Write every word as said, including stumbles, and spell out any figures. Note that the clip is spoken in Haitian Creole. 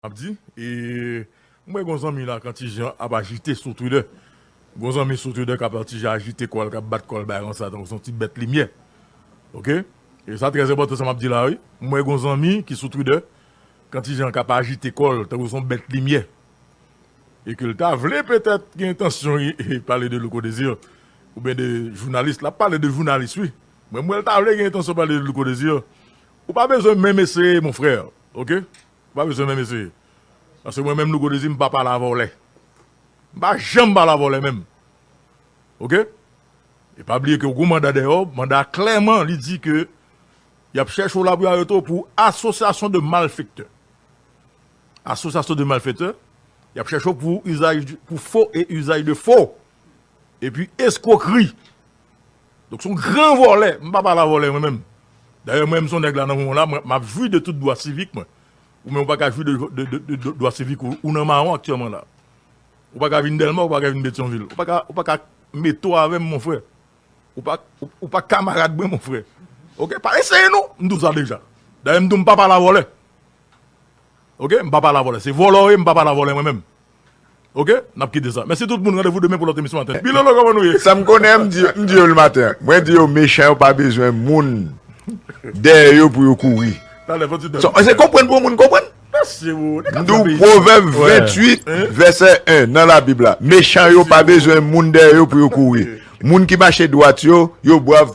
M ap di, e, m wè gon zanmi la, Kantijan ap ajite sou Twitter. Gon zanmi sou Twitter k ap Kantijan ajite kò l, k ap bat kò l, bay konsa, tankou se yon ti bèt limyè. Oke? E sa trè enpòtan sa m ap di la, wi. M wè gon zanmi ki sou Twitter, Kantijan k ap ajite kò l, tankou se yon bèt limyè. E ke l ta vle petèt gen entansyon e, e pale de Louko Désir, oubyen de jounalis. L ap pale de jounalis, wi. Mwen, m wè l ta vle gen entansyon pale de Louko Désir. Ou pa bezwen menm eseye, mon frè. Oke? Ou pa bezwen menm eseye. Paske mwen menm, Louko Désir, m pa pale a vòlè. M pa janm pale a vòlè menm. Oke? E pa bliye ke gon manda dèyè w, manda a klèman, li di ke y ap chèche w la pou y arete w pou asosyasyon de malfektè. Asosyasyon de malfektè, y ap chèche w pou usage, pou faux et usage de faux. Epi eskwokri. Donk, se yon gran vòlè. M pa pale a vòlè, mwen menm. Dayè, mwen menm, se yon nèg la nan moman la, mwen, m ap jwi de tout dwa sivik mwen. Ou menm, ou pa ka jwi de, de, de, de, de dwa sivik ou, ou nan mawon aktyèlman la. Ou pa ka vin Dèlma, ou pa ka vin Petyonvil. Ou pa ka, ou pa ka mete w avè m, mon frè. Ou pa, ou, ou pa kamarad mwen, mon frè. Oke? Pa eseye non, m di w sa deja. Dayè, m di w m pa pale a vòlè. Oke? M pa pale a vòlè. Se vòlè w ye, m pa pale a vòlè mwen menm. Oke? N ap kite sa. Mèsi tout moun. Randevou demen pou lòt emisyon maten. Bilolo, kòman nou ye? Sa m konnen, m di, m di yo le maten. Mwen di yo, mechan yo pa bezwen moun dèyè yo pou yo kouri. Talè, fò ti dòmi. So, se konprann pou moun konprann. Mèsi, bro. M di w, Pwovèb venntuit, vèsè en, nan Labib la. Mechan yo pa bezwen moun dèyè yo pou yo kouri. Moun ki mache dwat yo, yo brav.